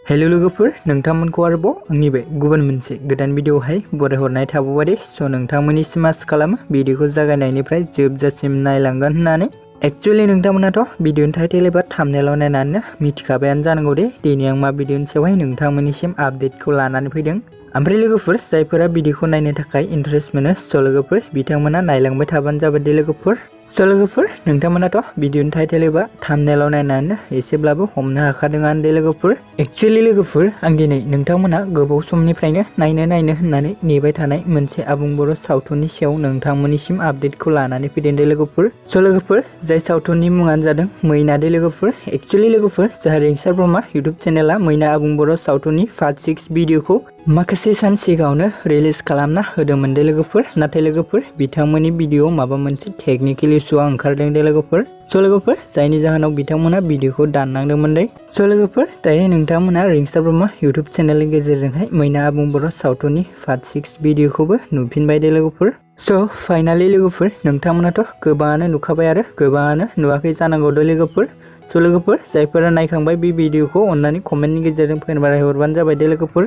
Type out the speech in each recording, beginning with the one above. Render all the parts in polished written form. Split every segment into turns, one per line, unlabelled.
Hello लोगोफोर नोंथांमोनखौ आरोबाव आंनि बे गुबुन मोनसे गोदान भिडिअआवहाय बरायहरनाय थाबावबाय स' नोंथांमोननिसिम आसा खालामो भिडिअखौ जागायनायनिफ्राय जोबजासिम नायलांगोन होननानै एक्चुअली नोंथांमोनाथ' भिडिअनि टाइटेल एबा थाम्बनेलाव नायनानै मिथिखाबायानो जानांगौ दे दिनै आं मा भिडिअनि सायावहाय नोंथांमोननिसिम आपडेटखौ लानानै फैदों। ओमफ्राय लोगोफोर जायफोरा भिडिअखौ नायनो थाखाय इन्टारेस्ट मोनो स' लोगोफोर बिथांमोना नायलांबाय थाबानो जाबाय दे लोगोफोर। स' लोगोफोर नोंथांमोनाथ' भिडिअनि टाइटेल एबा थाम्बनेलाव नायनानै एसेब्लाबो हमनो हाखादोंआनो दे लोगोफोर। एक्चुअली लोगोफोर आं दिनै नोंथांमोना गोबाव समनिफ्रायनो नायनो होननानै नेबाय थानाय मोनसे आबुं बर' सावथुननि सायाव नोंथांमोननिसिम आपडेटखौ लानानै फैदों दे लोगोफोर। स' लोगोफोर जाय सावथुननि मुङानो जादों मैना दे लोगोफोर। एक्चुअली लोगोफोर जोंहा रिंसार ब्रह्मा इउटुब चेनेला मैना आबुं बर' सावथुननि पार्ट 6 भिडिअखौ माखासे सान सिगाङावनो रिलिज खालामना होदोंमोन दे लोगोफोर। नाथाय लोगोफोर बिथांमोननि भिडिअआव माबा मोनसे टेकनिकेल इसुआ ओंखारदों दे लोगोफोर। स' लोगोफोर जायनि जाहोनाव बिथांमोना भिडिअखौ दाननांदोंमोन दे। स' लोगोफोर दायो नोंथांमोना रिंसार ब्रह्मा इउटुब चेनेलनि गेजेरजोंहाय मैना आबुं बर' सावथुननि पार्ट 6 भिडिअखौबो नुफिनबाय दे लोगोफोर। स' फाइनाली लोगोफोर नोंथांमोनाथ' गोबाङानो नुखाबाय आरो गोबाङानो नुवाखै जानांगौ दे लोगोफोर। स' लोगोफोर जायफोरा नायखांबाय बे भिडिअखौ अन्नानै कमेन्टनि गेजेरजों फोरमायहरबानो जाबाय दे लोगोफोर।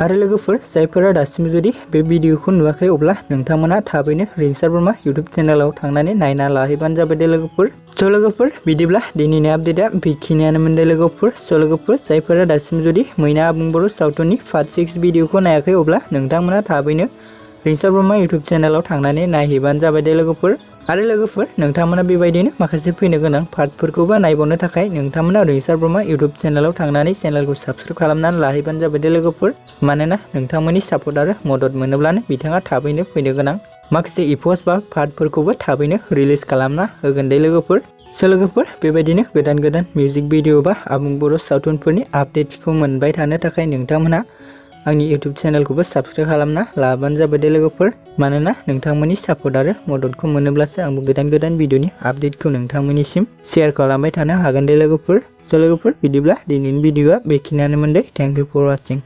आरो लोगोफोर जायफोरा दासिम जुदि बे भिडिअखौ नुवाखै अब्ला नोंथांमोना थाबैनो रिंसार ब्रह्मा इउटुब चेनेलाव थांनानै नायना लाहैबानो जाबाय दे लोगोफोर। स' लोगोफोर बिदिब्ला दिनैनि आपडेटआ बेखिनियानोमोन दे लोगोफोर। स' लोगोफोर जायफोरा दासिम जुदि मैना आबुं बर' सावथुननि पार्ट 6 भिडिअखौ नायाखै अब्ला नोंथांमोना थाबैनो रिंसार ब्रह्मा इउटुब चेनेलाव थांनानै नायहैबानो जाबाय दे लोगोफोर। आरो लोगोफोर नोंथांमोना बेबायदिनो माखासे फैनो गोनां पार्टफोरखौबो नायबावनो थाखाय नोंथांमोना रिंसार ब्रह्मा इउटुब चेनेलाव थांनानै चेनेलखौ साबस्क्राइब खालामनानै लाहैबानो जाबाय दे लोगोफोर। मानोना नोंथांमोननि सापर्ट आरो मदद मोनोब्लानो बिथाङा थाबैनो फैनो गोनां माखासे इप'स बा पार्टफोरखौबो थाबैनो रिलिज खालामना होगोन दे लोगोफोर। स' लोगोफोर बेबायदिनो गोदान मिउजिक भिडिअ बा आबुं बर' सावथुनफोरनि आपडेट्सखौ मोनबाय थानो थाखाय नोंथांमोनहा आंनि इउटुब चेनेलखौबो साबस्क्राइब खालामना लाबानो जाबाय दे लोगोफोर। मानोना नोंथांमोननि सापर्ट आरो मददखौ मोनोब्लासो आंबो गोदान भिडिअनि आपडेटखौ नोंथांमोननिसिम शेयार खालामबाय थानो हागोन दे लोगोफोर। स' लोगोफोर बिदिब्ला दिनैनि भिडिअआ बेखिनियानोमोन दे। Thank you for वाचिं।